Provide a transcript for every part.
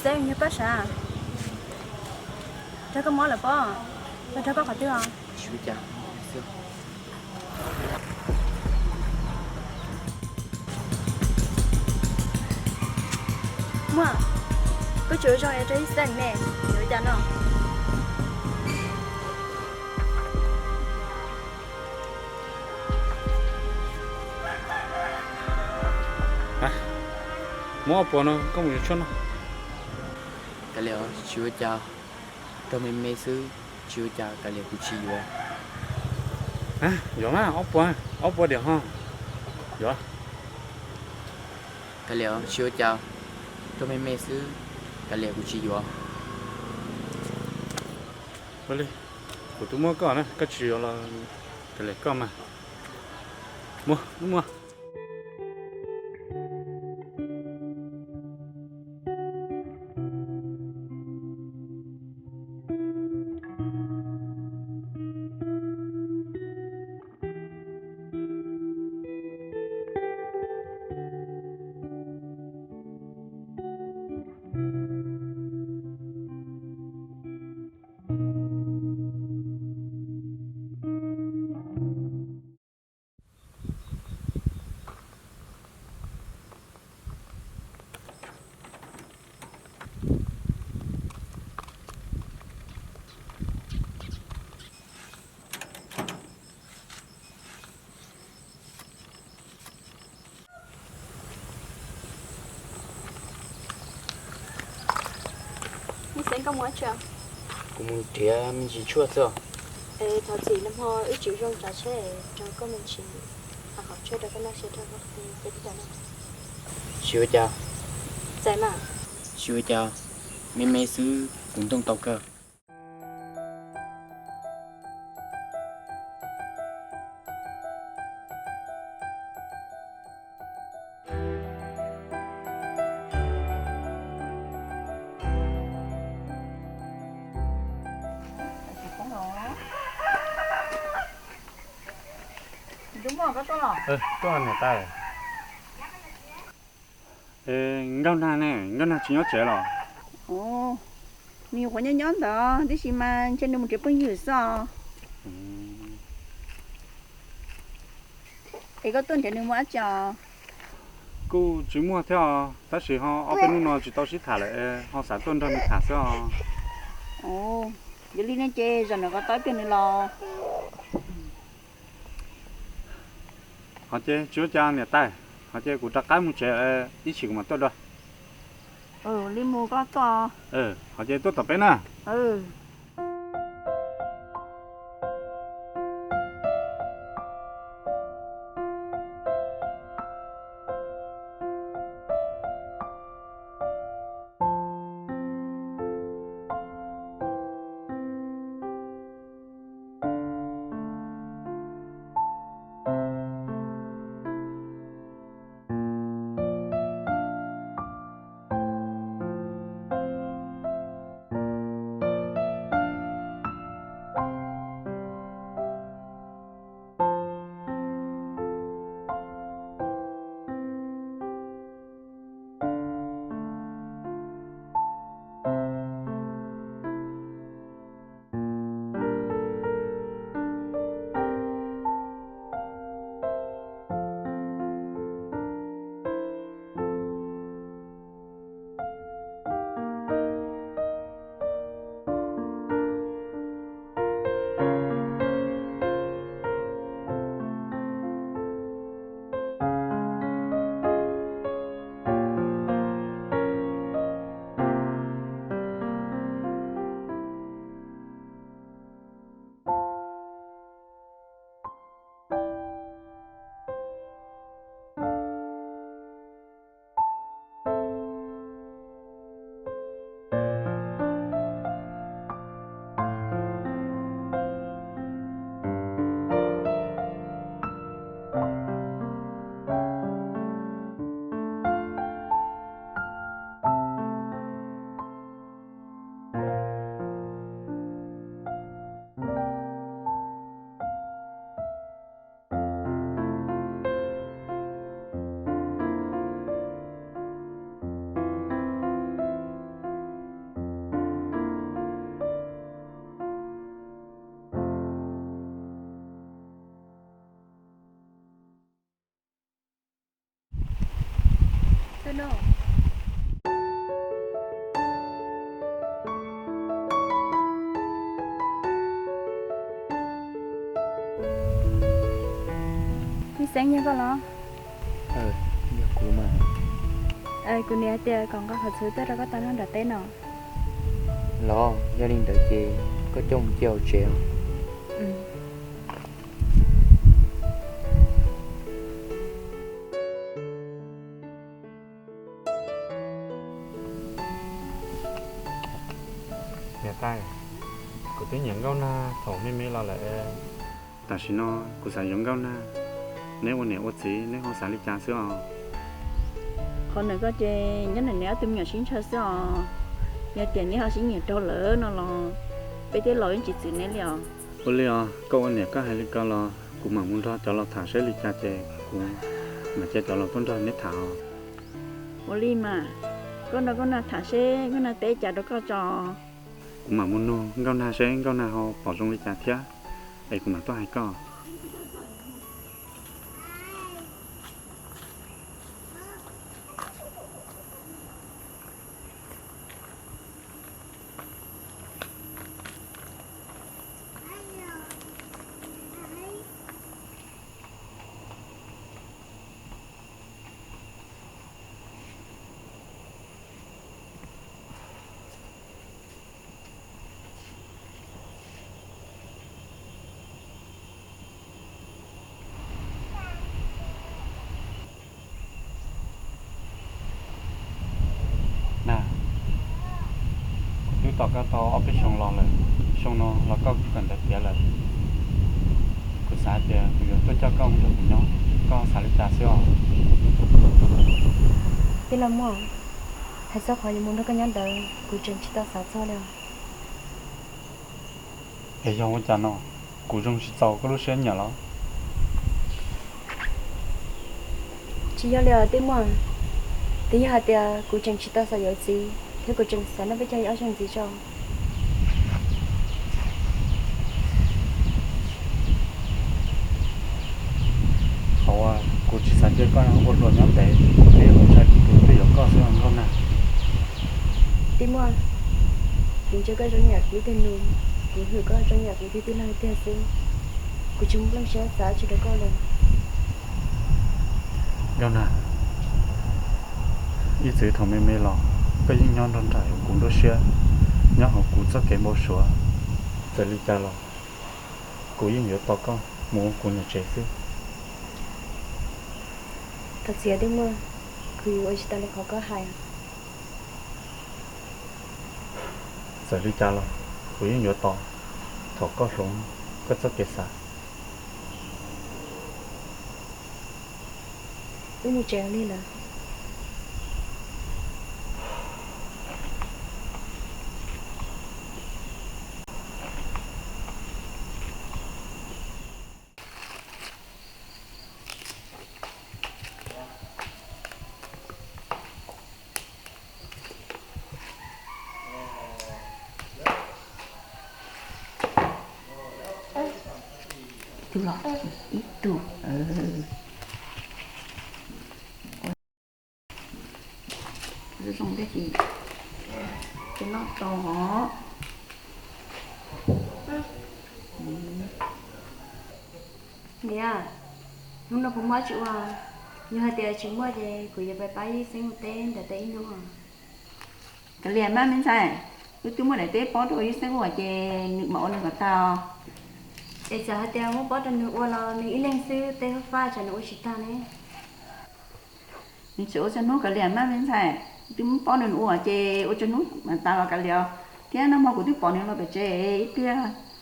Teb, yog Paj Sav, rau koj mob lawm pob, rau koj qhov twg os? Muaj, koj tsis ua zoo es rau ib xeem ne, yuav cas no? Muab ob puas no koj mus yuav tshuaj no. Kav liam, tsis ua cas, raug me me xwb, tsis ua cas, kav liam kuv tsis yuav. Yuav mas, ob puas, ob puas diam ho. Yuav. Kav liam, tsis ua cas, raug me me xwb, kav liam kuv tsis yuav. Ua li, kuv twb muab koj na, koj tsis yuav los kav liam koj mas. Muab, muab. Mus xeev, koj mus ua tsi? Kuv mus nrhiav me ntsis tshuaj xwb. Es thov txim, nag hmo wb tsis zoo tsav tsheb, rau koj me ntsis, hau tshuaj rau koj noj, cia koj tib tau noj. Tsis ua cas. Txais mas. Tsis ua cas, me me xwb kuv ntooj tau kawg. Tuaj niam tais. Nkauj Nag ne, Nkauj Nag tsis nyob tsev los? Nws nyuam qhuav nyob nyob ntawd tib si mas ntshe nws mus nrhiav phooj ywg xwb. Es koj tuaj nrhiav nws mus ua cas? Kuj tsis muaj thiab os, tab sis ho ob peb hnub no tsis tau sib tham lawm, ho xav tuaj nrog nws tham xwb os. Yog li ne ces zaum no koj tau ib pliag nws los. Ho ces tsis ua cas niam tais, ho ces kuv rov qab mus tsev, ib chim kuv mam tuaj dua. Li mus koj tuaj. Ho ces tuaj tom peb na. no. Ib Xeeb, yog koj los? Yog kuv mas. Kuv niam hais tias kom nqa qhov txhuv tuaj rau koj tau noj nram teb no. Los yog li ntawd ces koj coj mus cia hauv tsev os. Niam tais, kuv twb nyiam Nkauj Nag thaum me me los lawm. Tam sim no kuv xav yuav Nkauj Nag, neb ua niam ua txiv neb ho xav li cas xwb os? Qhov ntawm koj ces nyob ntawm neb ob tug me nyuam sib ntshaw xwb os. Yog tias neb ho sib nyiam rau lawm no los peb tej laus yeej tsis txwv neb li os. Ua li os, koj ua niam koj hais li ko los kuv mam mus nrog cov laus tham seb li cas ces kuv mam cia cov laus tuaj nrog neb tham os. Ua li mas, koj nrog Nkauj Nag tham seb Nkauj Nag teb cas rau koj tso. Kuv mam mus nug Nkauj Nag seb Nkauj Nag ho pom zoo li cas thiab es kuv mam tuaj hais koj. Na, kuv twb tos koj tau ob peb xyoos los lawm, xyoo no los koj kuj kawm ntawv tiav lawm. Kuv xav hais tias kuv yuav tuaj coj koj mus nrog kuv nyob, koj xav li cas xwb os? Tij laug Muaj, hais txog qhov yuav mus nrog koj nyob ntawd kuv tseem tsis tau xav txog li os. Es yog ua cas no, kuv zoo tsis txaus koj lub siab nyiam los? Tsis yog li os tij Muaj, twb yog hais tias kuv tseem tsis tau xav yuav txiv thiab kuv tseem xav nrog peb cog ib ob xyoos ntxiv tso. Qhov uas kuv tsis xav cia koj ua hluas nyob ntev, kuv thiaj ua tsav kuv thiaj yuav koj xwb os Nkauj Nag. Tij Muaj, kuv ntsia koj zoo nyiam kuv ib tug nus, kuv hwm koj zoo nyiam kuv tus tij laug tiag xwb. Kuv tsis muaj nplooj siab xav tsis rau koj li. Nkauj Nag, ib txwm thaum me me los koj yeej nyob nrog nraim kuv nruab siab, nyob hauv kuv txoj kev npau suav. Txawm li cas los kuv yeej yuav tos koj mus ua kuv niam tsev xwb. Thov txim tij Muaj, kuv yuav ua tsis tau li qhov koj hais. Txawm li cas los kuv yeej yuav tos thaum koj hloov koj txoj kev xav. Wb mus tsev ua li lawm. Ib tug los, ib tug. Zoo thiab ces, ces noj tau os. Niam, hnub no puas muaj dab tsi ua? Yog hais tias tsis muaj ces kuv yuav pais pab Yij Xeeb ua teb nram teb ib hnub. Kav liam mas me ntxhais, wb twb muab daim teb pob rau Yij Xeeb ua ces nws mam ua nws kom tag. Es txawm hais tias muab pob rau nws ua los nws ib leeg xwb, teb fab fab tsam nws ua tsis tag ne. Nws tseem ua txhua hnub kav liam mas me ntxhais, twb muab pob rau nws ua ces ua txhua hnub mas tas los kav liam. Thiab nag hmo kuv twb pom nws los pem tsev ib pliag,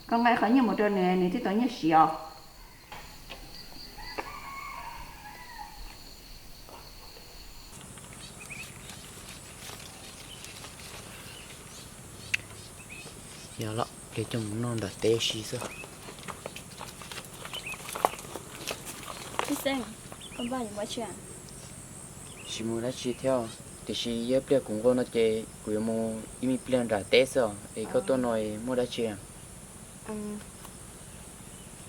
koj nqa qhov nyiaj mus rau nws, nws thiaj tau nyiaj siv os. Yog los ces coj mus noj nram teb si xwb. Tij Xeeb, koj npaj yuav mus dab tsi? Tsis mus dab tsi thiab, tiam sis ib pliag kuv nqua no ces kuv yuav mus ib me pliag nram teb xwb os, es koj tuaj no es muaj dab tsi?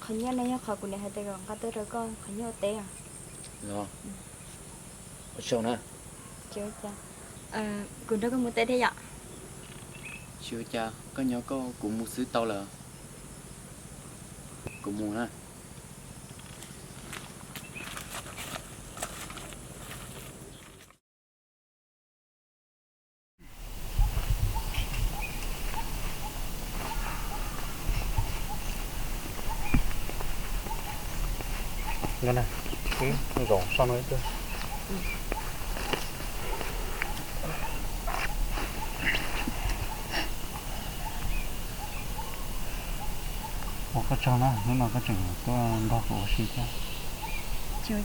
Qhov nyiaj no yog qhov kuv niam hais tias kom nqa tuaj rau koj, qhov nyiaj ua teb os. Los, ua tsaug na. Tsis ua cas. Kuv nrog koj mus teb thiab yom? Tsis ua cas, koj nyob koj, kuv mus xwb tau lawm. Kuv mus na. Ib zaum so no ib pliag. Ua koj tsaug na, hnub no koj tseem tuaj nrog kuv ua si thiab. Nkauj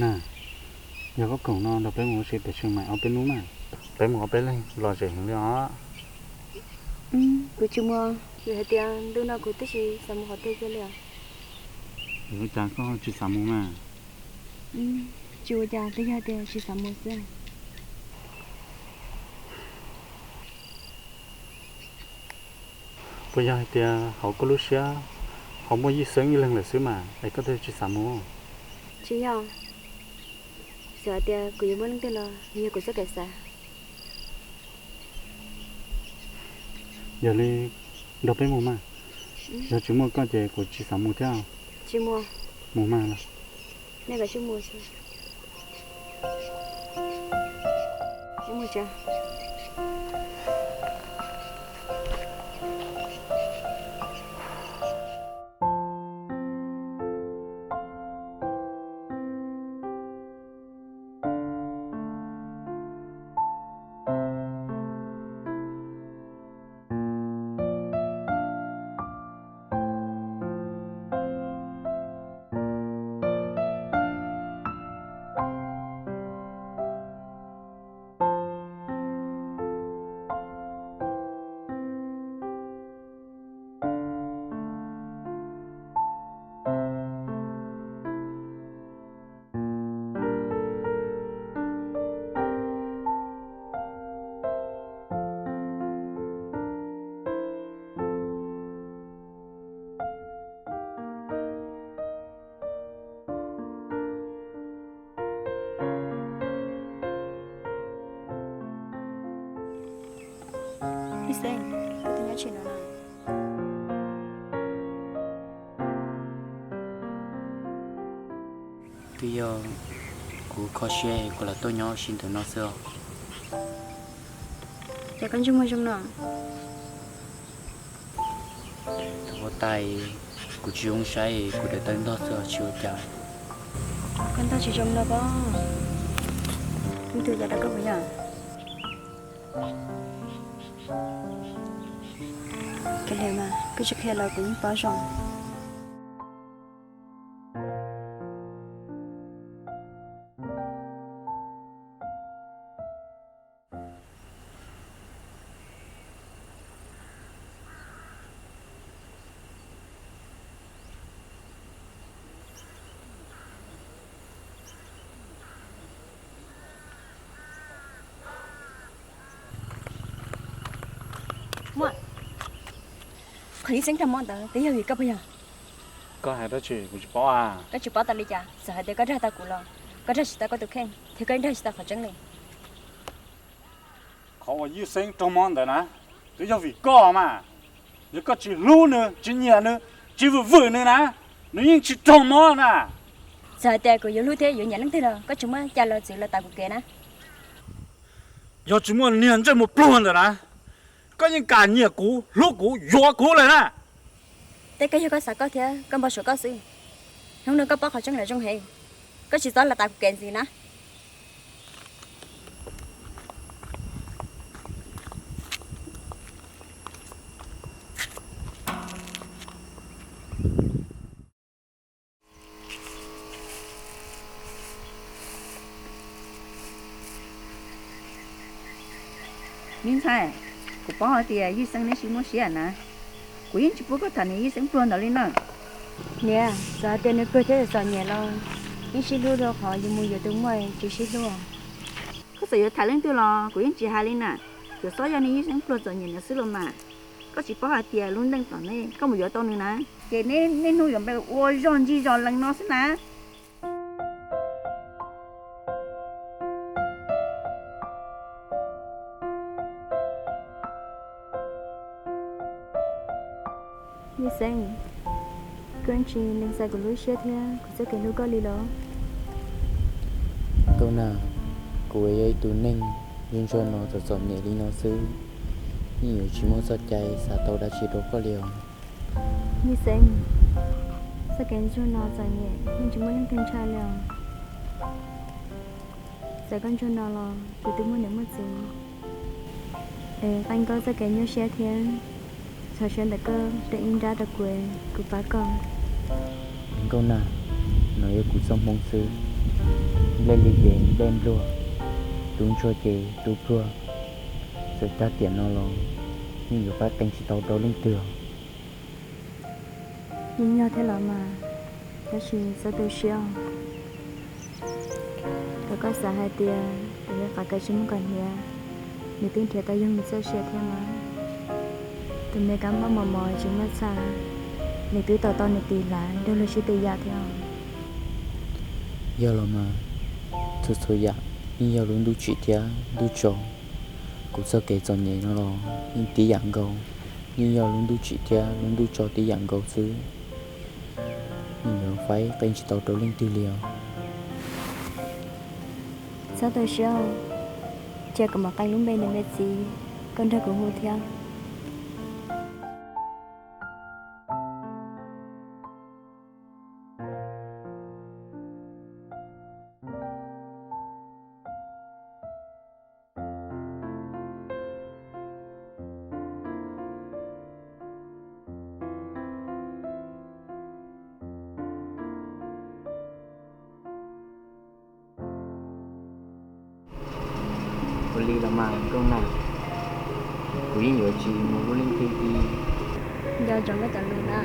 Nag, yog koj khoom no nrog peb mus ua si pem Tsheej Maim ob peb hnub mas, peb mus ob peb leeg los zem heev li os. Kuv tsis mus, vim hais tias ntu no kuv twb tsis xav mus qhov twg kiag li os. Ua cas koj tsis xav mus mas? Tsis ua cas, twb yog tias tsis xav mus xwb. Puas yog hais tias hauv koj lub siab ho muaj Yij Xeeb ib leeg lawm xwb mas es koj thiaj tsis xav mus? Tsis yog, xav hais tias kuv yuav muaj leej twg los yog kuv txoj kev xav. Yog li nrog peb mus mas, yog tsis muaj koj ces kuv tsis xav mus thiab. Tsis mus. Mus mas los. Nej mus. Ib Xeeb, koj twb nyob tsis no na. Twb yog kuv kho siab kuv lam tuaj nyob ua si ntawm no xwb os. Ces koj ntsej muag zoo no. Thaum ua tais kuv tsis zoo saib, kuv daim tawv ntog xwb os, tsis ua cas. Koj ntog tsis zoo no pob. Ib tug yam dab koj puas yog? Kiag li mas koj tsis qhia los kuv yeej paub zoo. Muaj, qhov Yij Xeeb raug mob ntawd twb yog vim koj puas yog? Koj hais dab tsi kuv tsis paub a. Koj tsis paub tas li cas? Txawm hais tias koj dag tau kuv los koj dag tsis tau koj tus kheej thiab koj dag tsis tau qhov tseeb li. Qhov uas Yij Xeeb raug mob ntawd na, twb yog vim koj mas. Yog koj tsis hlub nws, tsis nyiam nws, tsis vwm vwm nws na, nws yeej tsis raug mob na. Txawm hais tias kuv yuav hlub thiab yuav nyiam leej twg los koj tsis muaj cai los txwv los tas kuv kev na. Yog tsis muaj niag ntsej muag pluag ntawm na, koj yeej kam nyiam kuv, hlub kuv, yuav kuv lawm na. Tej koj yog koj xav koj thiab koj npau suav koj xwb. Hnub no koj paub qhov tseeb lawm zoo heev, koj tsis txhob los tas kuv kev ntxiv na. Me ntxhais, kuv paub hais tias Yij Xeeb neb sib muab siab na, kuv yeej tsis pub koj tham niam Yij Xeeb pluag ntawd li na. Niam, txawm hais tias nws pluag thiab txom nyem los yeej sib hlub dua, qhov yus mus yuav tus muaj tsis sib hlub. Koj txawm yuav tham leej twg los kuv yeej tsis hais li na, tsuas txhob yog niam Yij Xeeb pluag txom nyem ntawd xwb los mas. Koj tsis paub hais tias lub neej tom ntej koj mus yuav tau nws na, ces neb niaj hnub yuav npe ua zog ncig zos lees no xwb na. Xeeb, koj tsis lees txais kuv lub siab thiab kuv txoj kev hlub koj li los? Nkauj Nag, kuv yog ib tug neeg ntsuag ntsuag no txom txom nyem li no xwb, yeej yuav tsis muaj txoj cai xav tau dab tsi rau koj li os. Yij Xeeb, txoj kev ntsuag no txom nyem yeej tsis muaj leej twg ntshai li os. Txawm koj ntsuag no los kuv twb muaj niam muaj txiv, es qee koj txoj kev nyuaj siab thiab txhawj siab ntawm koj teem ib nrab rau kuv, kuv pab koj. Nkauj Nag, no yog kuv txoj hmoo xwb. Nplej li ces nplej npluag, tub ntsuag ces tub pluag. Txawm tag tiam no los yeej yuav pab qee tsis tau rau leej twg. Yeej yog thiab los mas, tab sis txhob tu siab os. Thaum koj xav hais tias tus me qav kaws tsis muaj kom hniav, nws twb nrhiav tau yog nws txoj sia thiab mas. Tus me kab mob mos mos tsis muaj txha, nws twb tau tau nws tis lav nrog luag sib tw yam thiab. Yog los mas, txhua txhua yam yeej yog lub ntuj tsim thiab ntuj tso. Kuv txoj kev txom nyem no los yeej tib yam nkaus, yeej yog lub ntuj tsim thiab lub ntuj tso tib yam nkaus xwb. Yeej yuav faib qee tsis tau rau leej twg li os. Txhob tu siab, cia kuv mam qee lub npe niam npe txiv, koj nrog kuv hu thiab. Ua li los mas Nkauj Nag, kuv yeej yuav tsis mus hlub leej twg li. Nco ntsoov koj cov lus na.